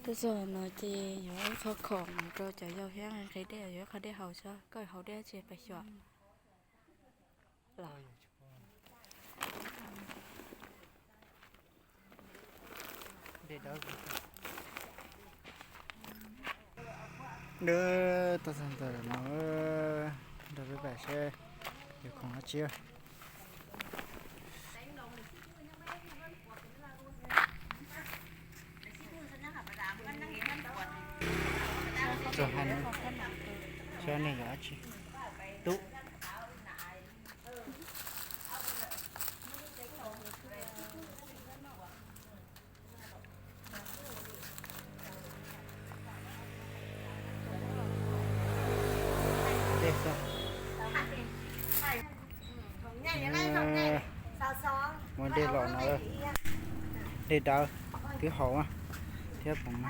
Tuaj txog no ces yuav ib qho khoom rau cov yau thiab nqhis dej, yuav ib qho dej haus xwb, koj haus dej tsis pais xyuas los? Dawb tau txog ntawm no, nrog peb pam seb yuav khoom dab tsi. Txog hais, saib nej yuav dab tsi. Tub. Muaj dej los no, dej dawb, twb haus thiab poom no.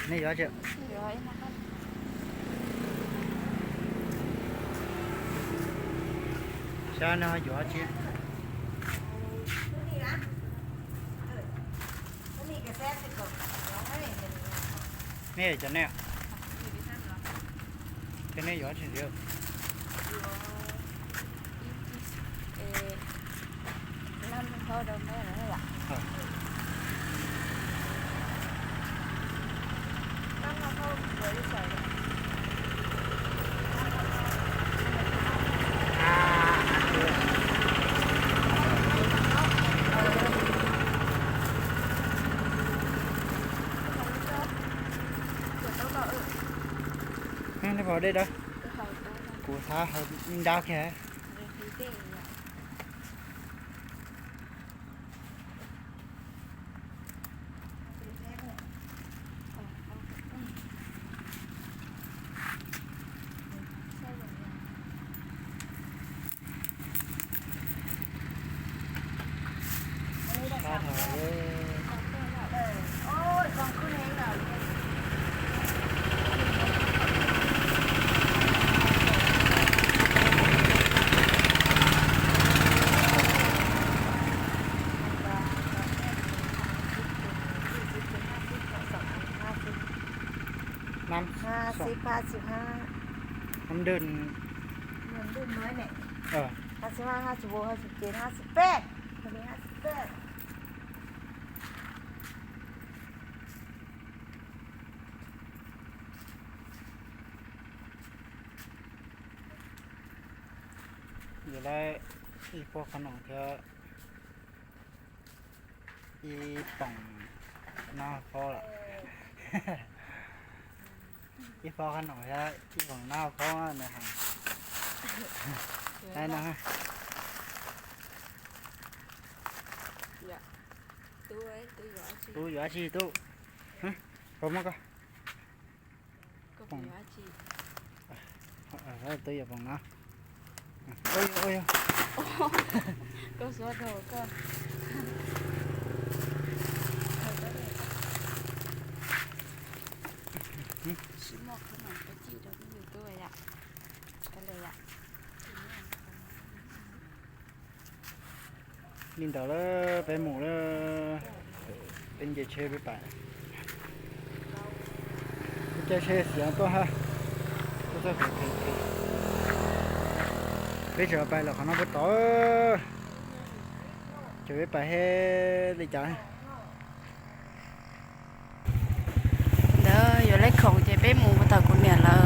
Nej yuav dab tsi? Saib nej yuav dab tsi. Nej cov nej, cov nej yuav dab tsi ntxiv? Nej pom dej dawb, kuv xav haus dab kiag. Năm, năm đinh. Năm đinh mới này. Ờ. Hai mươi hai, hai mươi bốn, hai mươi chín, hai mươi ba. Hai mươi ba. Yog lawm, ib pob qhob noom thiab ib poom nab hauv qhob lawm. Ib pob qhob noom thiab ib poom nab hauv qhob na has. Tub yuav dab tsi tub? Pob muab koj. Tub yuav poom no. Ua yog, ua yog. Koj suav rau koj. Tsis muaj qhob noom peb cim rau peb tub yom. Li ntawd lawm peb mus lawm, peb nce tsheb peb pais. Peb caij tsheb xiav tuaj ha. Peb tseem pais lawm qhov no puag tod. Ces peb pais he li cas. Ntawd yuav lawv khoom ces peb mus puag tom kuv niam lawv